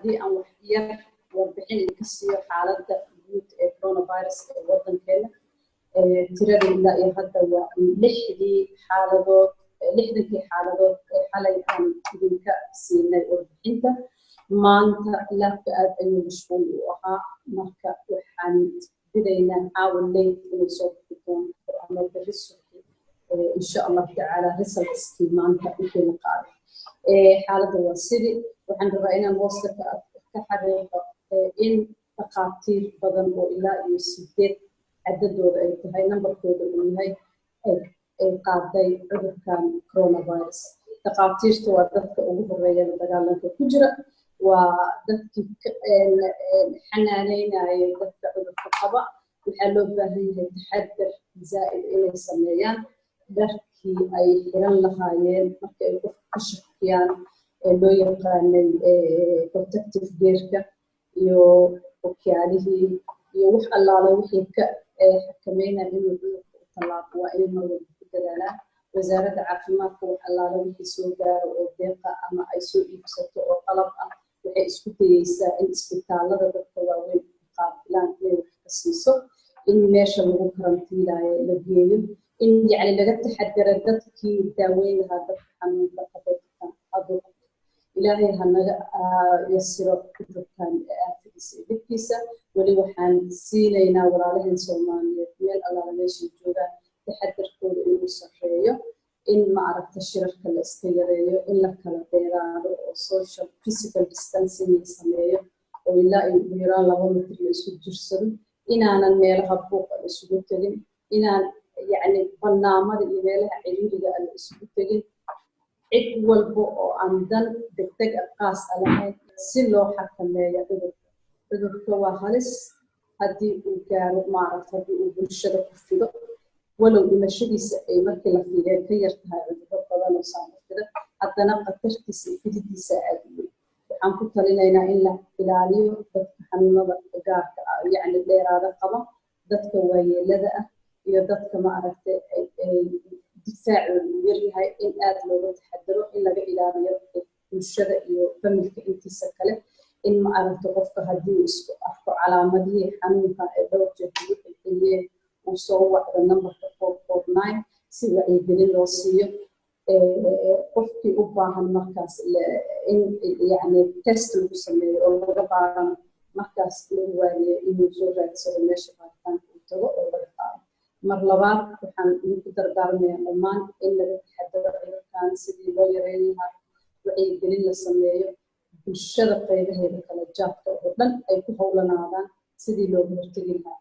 Haddii aan wax yar warbixin idinka siiyo xaaladda guud ee coronavirus ee waddankeena, tirada ilaa iyo hadda waa 60-dii xaaladood, 60-kii xaaladood ee xalay aan idinka siinay warbixinta. Maanta lab-ka aad ayuu mashquul u ahaa, marka waxaan filaynaa caawa late inay soo bixi doonto ama berri subaxi, insha Allahu tacaala, results-kii maanta wixii la qaaday. Xaaladda waa sidii. Waxaan rabaa inaan hoosta ka xariiqo in dhakhaatiir badan oo ilaa iyo sideed cadadooda ay tahay, nambarkooda uu yahay, ay qaaday cudurkan coronavirus. Dhakhaatiirta waa dadka ugu horeeya la dagaalanka ku jira, waa dadkii xanaaneynayay dadka cudurka qaba. Waxaa loo baahan yahay taxadar zaa'id inay sameeyaan. Dharkii ay xiran lahaayeen marka ay qofka ka shakiyaan ee loo yaqaanay protective gear-ka iyo okyaalihii iyo wax allaala wixii ka xakameynaya inuu cudurka u tallaabo waa inay mar walba ku dadaalaan. Wasaaradda Caafimaadka wax allaala wixii soo gaaro oo deeqa ama ay soo iibsato oo qalab ah, waxay isku dayeysaa in isbitaalada dadka waaweyn qaabilaan inay wax ka siiso, in meesha lagu karantiilaayo la geeyo, in yacni laga taxadaro dadkii daaweyn lahaa dadka xanuunka qabay hadduu qabto. Ilaahay ha naga yasiro cudurkan aafadiisa iyo dhibkiisa. Weli waxaan siinaynaa walaalaheen Soomaaliyeed meel allaala meeshay joogaan taxadarkooda inuu sarreeyo, in ma aragta shirarka la iska yareeyo, in la kala dheeraado oo social physical distancing la sameeyo oo ilaa iyo ugu yaraan 2 mitir la isu jirsado, inaanan meelaha buuqa la isugu tegin, inaan yacni bannaamada iyo meelaha ciriiriga la isugu tegin, cid walba oo aan dan degdeg ah qaas a lahayn, si loo xakameeyo cudurka. Cudurka waa halis haddii uu gaaro, maaragta, haddii uu bulshada ku fido, walow dhimashadiisa ay markii la fiiriyo ka yar tahay cudurro badan oo saan u fida, haddana khatartiisa iyo fididiisa aad u weyn. Waxaan ku talinaynaa in la ilaaliyo dadka xanuunada gaarka ah, yacni dheeraada qaba, dadka waayeelada ah iyo dadka, ma aragtay, difaacooda uu yaryahay, in aad looga taxadaro, in laga ilaaliyo bulshada iyo family-ga intiisa kale, in, ma aragto, qofka haddii uu isku arko calaamadihii xanuunka ee dhowr jeer ugu celceliyeen, uu soo wacdo nambarka 449 si wacyigelin loo siiyo. Qofkii u baahan markaas in yacni test lagu sameeyo oo laga baarano, markaas lagu waaliyo inuu soo raadsado meesha baaritaanka uu tago oo laga qaado. Mar labaad waxaan idinku dardaarmayaa dhammaan in laga taxadaro cudurkan sidii loo yareyn lahaa, wacyigelin la sameeyo, bulshada qaybaheeda kala jaadka oo dhan ay ku howlanaadaan sidii looga hortegi lahaa.